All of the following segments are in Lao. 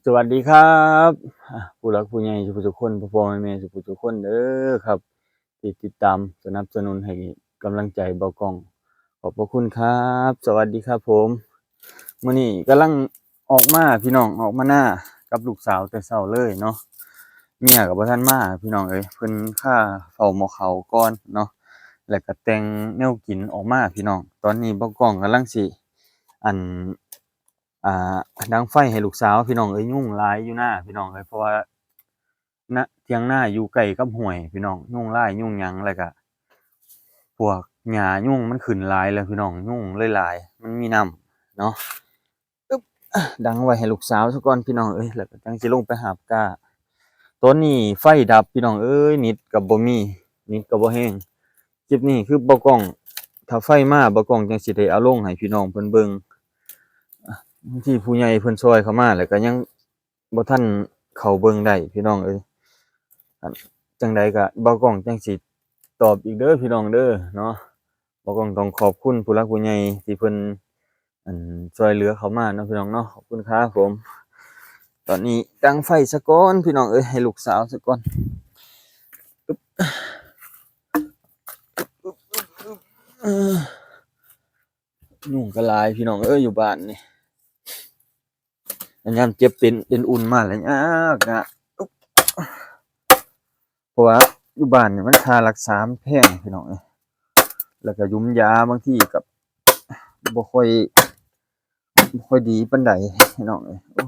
ສະຫວັດດີຄັບ ອ່າ ຜູ້ຫຼັກຜູ້ໃຫຍ່ທຸກໆຄົນ ພໍ່ໆແມ່ໆທຸກໆຄົນເດີຄັບ ທີ່ຕິດຕາມສະໜັບສະໜູນໃຫ້ກຳລັງໃຈບ່າວກ້ອງ ຂອບພະຄຸນຄັບ. ສະຫວັດດີຄັບຜົມ. ມື້ນີ້ກຳລັງອອກມາພີ່ນ້ອງ ອອກມານາກັບລູກສາວແຕ່ເຊົ້າເລີຍເນາະ. ເມຍກໍບໍ່ທັນມາພີ່ນ້ອງເອີຍ ເພິ່ນຄາເຝົ້າໝໍ້ເຂົ້າກ່ອນເນາະ ແລ້ວກໍແຕ່ງແນວກິນອອກມາພີ່ນ້ອງ. ຕອນນີ້ບ່າວກ້ອງກຳລັງຊິ ອັນ ອ່າ ດັງໄຟໃຫ້ລູກສາວພີ່ນ້ອງເອີຍ. ຍຸງຫຼາຍຢູ່ນາພີ່ນ້ອງເອີຍ ເພາະວ່ານະ ຖຽງນາຢູ່ໃກ້ກັບຫ້ວຍພີ່ນ້ອງ ຍຸງລາຍຍຸງຫຍັງ ແລ້ວກະພວກຫຍ້າຍຸງມັນຂຶ້ນຫຼາຍແລ້ວພີ່ນ້ອງ ຍຸງເລີຍຫຼາຍ ມັນມີນ້ຳເນາະ. ອຶບ ດັງໄວ້ໃຫ້ລູກສາວຊະກ່ອນພີ່ນ້ອງເອີຍ ແລ້ວກໍຈັ່ງຊິລົງໄປຫາບກ້າ. ຕອນນີ້ໄຟດັບພີ່ນ້ອງເອີຍ ເນັດກໍບໍ່ມີ ເນັດກໍບໍ່ແຮງ. ຄລິບນີ້ຄືບ່າວກ້ອງ ຖ້າໄຟມາບ່າວກ້ອງຈັ່ງຊິໄດ້ເອົາລົງໃຫ້ພີ່ນ້ອງເພິ່ນເບິ່ງ. ບາງທີຜູ້ໃຫຍ່ເພິ່ນຊ່ອຍເຂົ້າມາ ແລ້ວກໍຍັງ ບໍ່ທັນເຂົ້າເບິ່ງໄດ້ພີ່ນ້ອງເອີຍ. ອັນ ຈັ່ງໃດກະບ່າວກ້ອງຈັ່ງຊິຕອບອີກເດີພີ່ນ້ອງເດີເນາະ. ບ່າວກ້ອງຕ້ອງຂອບຄຸນຜູ້ຫຼັກຜູ້ໃຫຍ່ທີ່ເພິ່ນ ອັນ ຊ່ວຍເຫຼືອເຂົ້າມາເນາະພີ່ນ້ອງເນາະ. ຂອບຄຸນຄັບຜົມ. ຕອນນີ້ດັງໄຟຊະກ່ອນພີ່ນ້ອງເອີຍ ໃຫ້ລູກສາວຊະກ່ອນ. ອື ຍຸງກໍຫຼາຍພີ່ນ້ອງເອີຍ ຢູ່ບ້ານນີ້. ຍາມເຈັບເປັນ ເປັນອຸ່ນມາແລ້ວຍາກ ຍາກ ເພາະວ່າຢູ່ບ້ານນີ້ມັນຄ່າລັກສາມັນແພງພີ່ນ້ອງເອີຍ ແລ້ວກໍຢຸມຢາບາງທີກໍບໍ່ຄ່ອຍ ບໍ່ຄ່ອຍດີປານໃດພີ່ນ້ອງເອີຍ. ໂອ້ຍ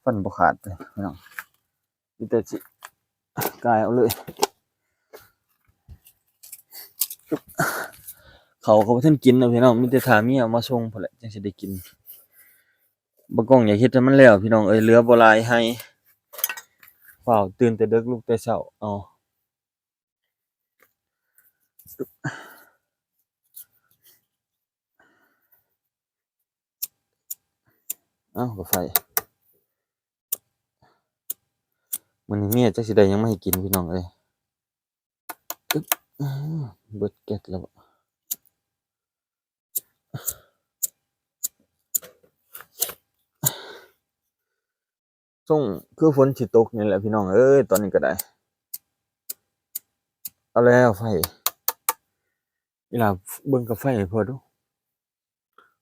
ຟັນບໍ່ຂາດເລີຍພີ່ນ້ອງ ມີແຕ່ຊິກາຍເອົາເລີຍ. ເຂົ້າກໍບໍ່ທັນກິນເນາະພີ່ນ້ອງ ມີແຕ່ຖ້າເມຍເອົາມາສົ່ງພຸ້ນແຫຼະ ຈັ່ງຊິໄດ້ກິນ. ບ່າວກ້ອງຢາກເຮັດໃຫ້ມັນແລ້ວພີ່ນ້ອງເອີຍ ເຫຼືອບໍ່ຫຼາຍໄຮ່ ຟ້າວຕື່ນແຕ່ເດິກ ລຸກແຕ່ເຊົ້າ ເອົາ ເອົາ ກໍໄຟ ມື້ນີ້ເມຍຈັກຊິໄດ້ຫຍັງມາໃຫ້ກິນພີ່ນ້ອງເອີຍ. ອຶບ ເບິດແກັດແລ້ວ. ຊ່ວງຄືຝົນຊິຕົກນີ້ແຫຼະພີ່ນ້ອງເອີຍ ຕອນນີ້ກໍໄດ້. ເອົາແລ້ວໄຟ ອີຫຼາເບິ່ງກາໄຟໃຫ້ພໍ່ດູ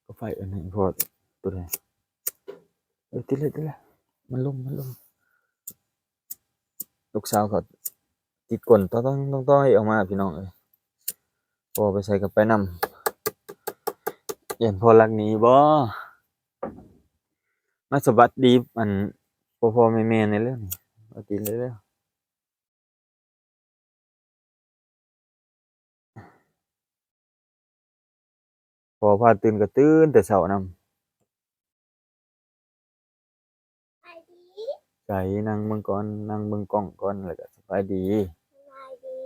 ກາໄຟອັນນີ້ພໍ່ ຕົວໃດ ເອີ ຕິດແລ້ວ ຕິດແລ້ວ ມັນລົມ ມັນລົມ. ລູກສາວກໍຕິດກົ້ນຕ້ອຍໆ ອອກມາພີ່ນ້ອງເອີຍ ພໍ່ໄປໃສກໍໄປນຳ. ຢ້ານພໍ່ລັກໜີບໍ່? ມາສະຫວັດດີ ອັນ ພໍ່ໆແມ່ໆ ແດ່ເລີຍ ມາກິນເລີຍ. ພໍພາຕື່ນກໍຕື່ນແຕ່ເຊົ້ານຳ. ສະບາຍດີ ໃສ ນັ່ງເບິ່ງກ່ອນ ນັ່ງເບິ່ງກ້ອງກ່ອນ ແລ້ວກໍສະບາຍດີ ສະບາຍດີ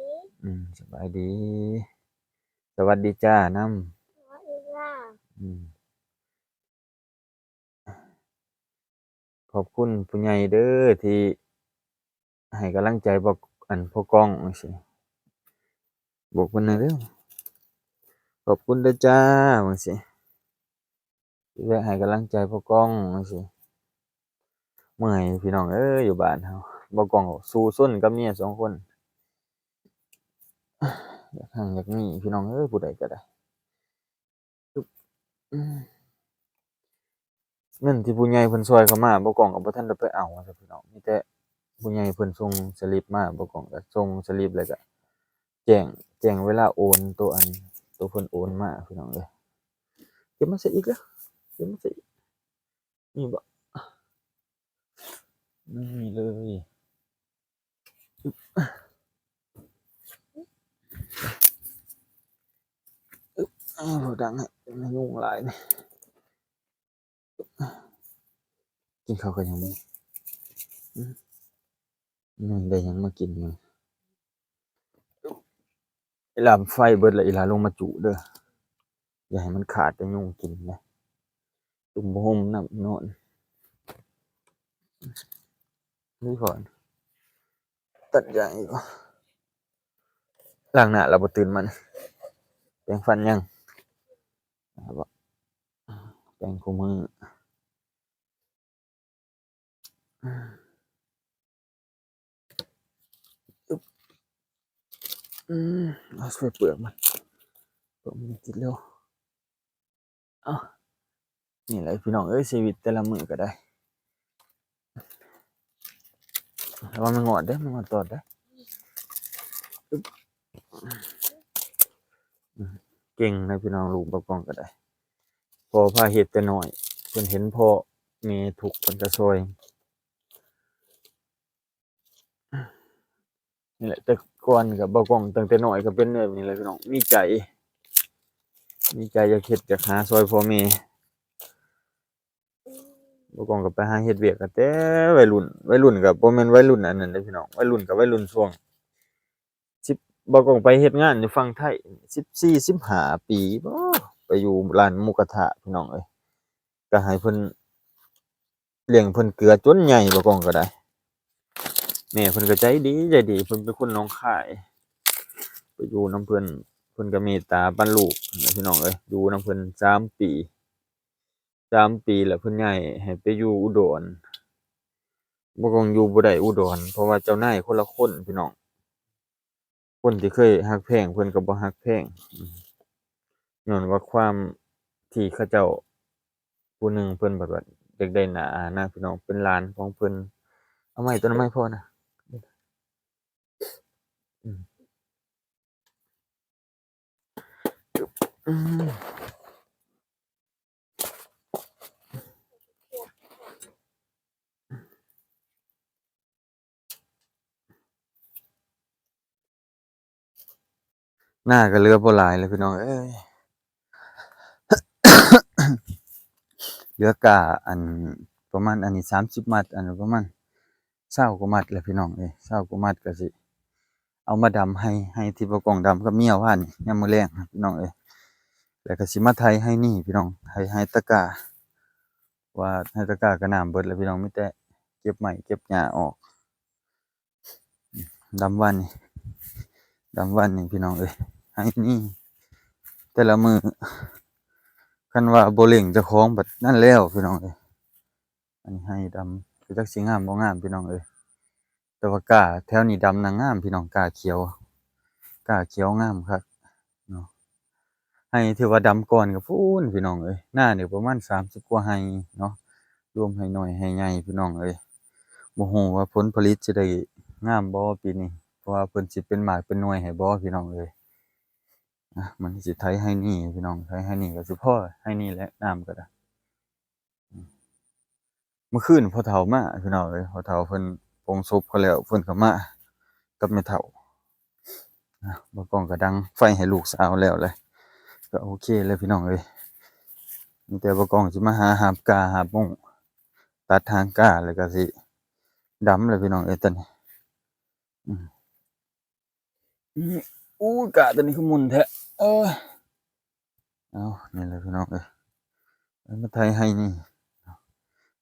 ອືມ ສະບາຍດີ ສະຫວັດດີຈ້ານຳ ສະຫວັດດີຈ້າ ອືມ. ຂອບຄຸນຜູ້ໃຫຍ່ເດີທີ່ໃຫ້ກຳລັງໃຈພວກ ອັນ ພວກກ້ອງຈັ່ງຊີ້ ບອກເພິ່ນແດ່ເດີ ຂອບຄຸນເດີຈ້າ ຈັ່ງຊີ້ ທີ່ແວະໃຫ້ກຳລັງໃຈພວກກ້ອງຈັ່ງຊີ້. ເມື່ອຍພີ່ນ້ອງເອີຍ ຢູ່ບ້ານເຮົາ ບໍ່ກ້ອງສູ້ຊົນກັບເມຍສອງຄົນ ຢາກຮັ່ງຢາກມີພີ່ນ້ອງເອີຍ ຜູ້ໃດກໍໄດ້. ອືມ ເງິນທີ່ຜູ້ໃຫຍ່ເພິ່ນຊ່ອຍເຂົ້າມາ ບໍ່ກ້ອງກໍບໍ່ທັນໄດ້ໄປເອົາຊັ້ນພີ່ນ້ອງ ມີແຕ່ຜູ້ໃຫຍ່ເພິ່ນສົ່ງສະລິບມາ ບໍ່ກ້ອງກໍສົ່ງສະລິບ ແລ້ວກໍແຈ້ງ ແຈ້ງເວລາໂອນ ໂຕອັນ ໂຕເພິ່ນໂອນມາພີ່ນ້ອງເອີຍ. ເກັບມາໃສ່ອີກເດີ ເກັບມາໃສ່ອີກ ນີ້ບໍ່ ນີ້ເລີຍ. ອາ ບໍ່ດັງໃຫ້ ຍຸງຫຼາຍນີ້. ກິນເຂົ້າກັນຫຍັງ? ອືມ ນີ້ໄດ້ຫຍັງມາກິນມື້? ອີຫຼາໄຟເບິດແລ້ວ ອີຫຼາລົງມາຈຸເດີ ຢ່າໃຫ້ມັນຂາດ ແຕ່ຍຸງກິນນະ. ຕຸ້ມຜ້າຫົ່ມນຳນອນ. ນີ້ກ່ອນ ຕັດຢາງອີກ ລ້າງໜ້າແລ້ວບໍ່ຕື່ນມານີ້. ແປງຟັນຍັງ? ແປງຄູ່ມື້. ອືມ ເອົາໃສ່ເປືອກມັນ ເປືອກມັນຕິດແລ້ວ. ເອົ້າ ນີ້ແຫຼະພີ່ນ້ອງເອີຍ ຊີວິດແຕ່ລະມື້ກໍໄດ້ ລະວັງມັນງອດເດີ້ ມັນງອດຕອດເດີ້. ອືມ ເກັ່ງນະພີ່ນ້ອງ ລູກບ່າວກ້ອງກໍໄດ້ ພໍ່ພາເຮັດແຕ່ນ້ອຍ ເພິ່ນເຫັນພໍ່ແມ່ທຸກ ເພິ່ນກໍຊ່ອຍ. ນີ້ແຫຼະ ແຕ່ກ່ອນກໍ ບ່າວກ້ອງຕັ້ງແຕ່ນ້ອຍກໍເປັນແບບນີ້ແຫຼະພີ່ນ້ອງ ມີໃຈ ມີໃຈຢາກເຮັດຢາກຫາຊ່ອຍພໍ່ແມ່. ບ່າວກ້ອງກໍໄປຫາເຮັດວຽກກໍແຕ່ໄວລຸ້ນ ໄວລຸ້ນກໍບໍ່ແມ່ນໄວລຸ້ນອັນນັ້ນເດ້ພີ່ນ້ອງ ໄວລຸ້ນກໍໄວລຸ້ນຊ່ວງສິບ ບ່າວກ້ອງໄປເຮັດງານຢູ່ຝັ່ງໄທ ສິບສີ່ ສິບຫ້າປີບໍ ໄປຢູ່ຮ້ານໝູກະທະພີ່ນ້ອງເອີຍ ກໍໃຫ້ເພິ່ນ ລ້ຽງເພິ່ນເກືອຈົນໃຫຍ່ ບ່າວກ້ອງກໍໄດ້ ແມ່ເພິ່ນກໍໃຈດີໃຈດີ ເພິ່ນເປັນຄົນໜອງຄາຍ ໄປຢູ່ນຳເພິ່ນ ເພິ່ນກໍເມດຕາປັນລູກພີ່ນ້ອງເອີຍ ຢູ່ນຳເພິ່ນສາມປີ ສາມປີ ແລ້ວເພິ່ນຍ້າຍໃຫ້ໄປຢູ່ອຸດອນ ບ່າວກ້ອງຢູ່ບໍ່ໄດ້ອຸດອນ ເພາະວ່າເຈົ້ານາຍຄົນລະຄົນພີ່ນ້ອງ. ຄົນທີ່ເຄີຍຮັກແພງເພິ່ນກໍບໍ່ຮັກແພງ ອືມ ຍ້ອນວ່າຄວາມທີ່ເຂົາເຈົ້າ ຜູ້ໜຶ່ງເພິ່ນບັດວ່າຢາກໄດ້ໜ້ານະພີ່ນ້ອງ ເປັນຫຼານຂອງເພິ່ນ ເອົາໄມ້ ຕົ້ນໄມ້ພໍນະ ອືມ ອືມ. ນາກໍເຫຼືອບໍ່ຫຼາຍແລ້ວພີ່ນ້ອງເອີຍ ເຫຼືອກ້າອັນປະມານອັນນີ້ສາມສິບມັດ ອັນປະມານຊາວກວ່າມັດແລ້ວພີ່ນ້ອງເອີຍ ຊາວກວ່າມັດກໍຊິ ເອົາມາດຳໄຮ່ ໄຮ່ທີ່ບ່າວກ້ອງດຳກັບເມຍວານນີ້ຍາມມື້ແລງພີ່ນ້ອງເອີຍ ແລ້ວກໍຊິມາໄຖໄຮ່ນີ້ພີ່ນ້ອງ ໄຖໄຮ່ຕະກາ ວ່າໄຮ່ຕະກາກໍນ້ຳເບິດແລ້ວພີ່ນ້ອງ ມີແຕ່ເກັບໄມ້ເກັບຫຍ້າອອກ ດຳວານນີ້ ດຳວານນີ້ພີ່ນ້ອງເອີຍ ໄຮ່ນີ້ແຕ່ລະມື້ ຄັນວ່າບໍ່ເລັ່ງເຈົ້າຂອງບັດນັ້ນແລ້ວພີ່ນ້ອງເອີຍ. ອັນນີ້ໄຮ່ດຳ ຈັກຊິງາມບໍ່ງາມພີ່ນ້ອງເອີຍ ແຕ່ວ່າກ້າແຖວນີ້ດຳນະງາມພີ່ນ້ອງ ກ້າຂຽວ ກ້າຂຽວງາມຄັກເນາະ ໄຮ່ທີ່ວ່າດຳກ່ອນກໍພຸ້ນພີ່ນ້ອງເອີຍ ນານີ້ປະມານສາມສິບກວ່າໄຮ່ເນາະ ລວມໄຮ່ນ້ອຍໄຮ່ໃຫຍ່ພີ່ນ້ອງເອີຍ ບໍ່ຮູ້ວ່າຜົນຜະລິດຊິໄດ້ງາມບໍ່ປີນີ້ ເພາະວ່າເພິ່ນຊິເປັນໝາກເປັນໜ່ວຍໃຫ້ບໍ່ພີ່ນ້ອງເອີຍ ອະ ມັນຊິໄຖໄຮ່ນີ້ພີ່ນ້ອງ ໄຖໄຮ່ນີ້ກໍຊິພໍໄຮ່ນີ້ແຫຼະ ນ້ຳກໍໄດ້. ມື້ຄືນພໍ່ເຖົ້າມາພີ່ນ້ອງເອີຍ ພໍ່ເຖົ້າເພິ່ນປົງສົບເຂົາແລ້ວ ເພິ່ນກໍມາກັບແມ່ເຖົ້າ ບ່າວກ້ອງກໍດັງໄຟໃຫ້ລູກສາວແລ້ວແຫຼະ ກໍໂອເຄແລ້ວພີ່ນ້ອງເອີຍ ມີແຕ່ບ່າວກ້ອງຊິມາຫາຫາບກ້າຫາບມຸ້ງ ຕັດຫາງກ້າ ແລ້ວກໍຊິດຳແລ້ວພີ່ນ້ອງເອີຍ ຕອນນີ້ ອືມ. ອືມ ອູ້ຍ ກ້າຕົວນີ້ຄືໝຸ່ນແທ້ ເອີ ເອົາ ນີ້ແຫຼະພີ່ນ້ອງເອີຍ ເອົາມາໄຖໄຮ່ນີ້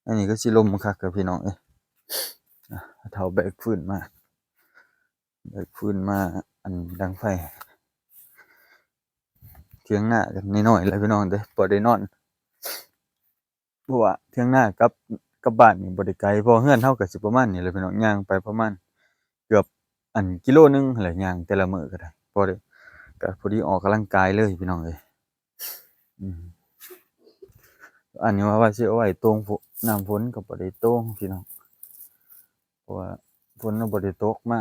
ອັນນີ້ກໍຊິລົມຄັກແລ້ວພີ່ນ້ອງເອີຍ ອະ ເຖົ້າແບກຟືນມາ ແບກຟືນມາ ອັນ ດັງໄຟ ຖຽງນາກໍນ້ອຍໆແລ້ວພີ່ນ້ອງເດີ ພໍໄດ້ນອນ. ເພາະວ່າຖຽງນາກັບ ກັບບ້ານນີ້ບໍ່ໄດ້ໄກ ເພາະເຮືອນເຮົາກໍຊິປະມານນີ້ແຫຼະພີ່ນ້ອງ ຍ່າງໄປປະມານເກືອບ ອັນ ກິໂລໜຶ່ງຫັ້ນແຫຼະ ຍ່າງແຕ່ລະມື້ກໍໄດ້ ພໍໄດ້ ກໍພໍດີອອກກຳລັງກາຍເລີຍພີ່ນ້ອງເອີຍ ອືມ ອັນນີ້ວ່າ ວ່າຊິເອົາໄວ້ໂຕ່ງ ນ້ຳຝົນກໍບໍ່ໄດ້ໂຕ່ງພີ່ນ້ອງ ເພາະວ່າຝົນມັນບໍ່ໄດ້ຕົກມາ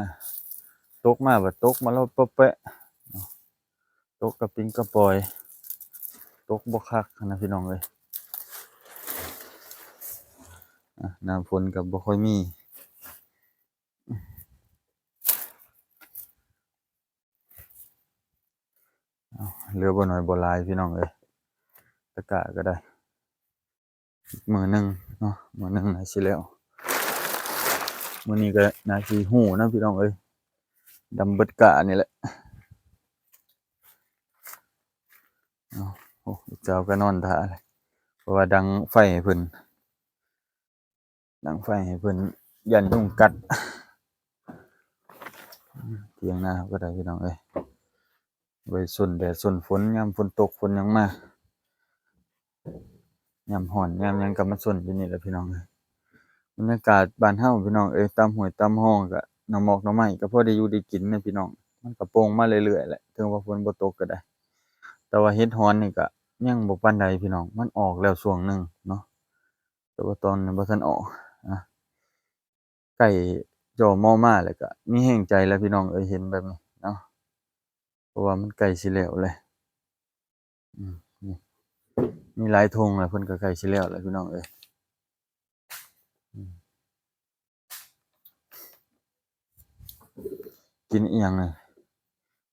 ຕົກມາບັດຕົກມາແລ້ວປະແປະເນາະ ຕົກກະປິງກະປອຍ ຕົກບໍ່ຄັກຫັ້ນນະພີ່ນ້ອງເອີຍ ອະ ນ້ຳຝົນກໍບໍ່ຄ່ອຍມີ ເອົາ ເຫຼືອບໍ່ໜ້ອຍບໍ່ຫຼາຍພີ່ນ້ອງເອີຍ ຕະກະກໍໄດ້ ມື້ໜຶ່ງເນາະ ມື້ໜຶ່ງໜ້າຊິແລ້ວ ມື້ນີ້ກໍໜ້າຊິຮູ້ນະພີ່ນ້ອງເອີຍ ດຳເບິດກະນີ້ແຫຼະ ເອົາ ໂອ້ ລູກສາວກໍນອນຖ້າເລີຍ ເພາະວ່າດັງໄຟໃຫ້ເພິ່ນ ດັງໄຟໃຫ້ເພິ່ນ ຢ້ານຍຸງກັດ ຖຽງນາເຮົາກໍໄດ້ພີ່ນ້ອງເອີຍ ໄວ້ຊົນແດດຊົນຝົນ ຍາມຝົນຕົກຝົນຫຍັງມາ ຍາມຮ້ອນຍາມຫຍັງກໍມາຊົນຢູ່ນີ້ແຫຼະພີ່ນ້ອງເອີຍ ບັນຍາກາດບ້ານເຮົາພີ່ນ້ອງເອີຍ ຕາມຫ້ວຍຕາມຮ່ອງກະໜໍ່ໝອກໜໍ່ໄມ້ກະພໍໄດ້ຢູ່ໄດ້ກິນນະພີ່ນ້ອງ ມັນກະໂປ່ງມາເລື້ອຍໆແຫຼະ ເຖິງວ່າຝົນບໍ່ຕົກກະໄດ້ ແຕ່ວ່າເຫັດຫອນນີ້ກະຍັງບໍ່ປານໃດພີ່ນ້ອງ ມັນອອກແລ້ວຊ່ວງໜຶ່ງເນາະ ແຕ່ວ່າຕອນນີ້ບໍ່ທັນອອກ ອ່າ ໃກ້ຈໍ່ມໍມາແລ້ວກະມີແຮງໃຈແລ້ວພີ່ນ້ອງເອີຍ ເຫັນແບບນີ້ເນາະ ເພາະວ່າມັນໃກ້ຊິແລ້ວແລ້ວ ອືມ ນີ້ ມີຫຼາຍທົ່ງແລ້ວ ເພິ່ນກະໃກ້ຊິແລ້ວແລ້ວພີ່ນ້ອງເອີຍ ອືມ ກິນອີ່ຫຍັງນີ້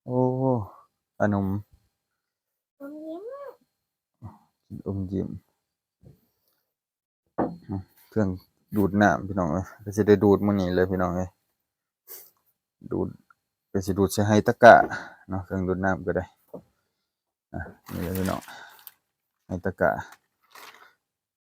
ໂອ້ ຂະໜົມ ກິນອົມຍິ້ມ ເຄື່ອງດູດນ້ຳພີ່ນ້ອງເອີຍ ກະຊິໄດ້ດູດມື້ນີ້ເລີຍພີ່ນ້ອງເອີຍ ດູດ ກະຊິດູດໃສ່ໄຫຕະກ້າເນາະ ເຄື່ອງດູດນ້ຳກະໄດ້ ອ່ະ ນີ້ແຫຼະພີ່ນ້ອງ ໄຫຕະກ້າ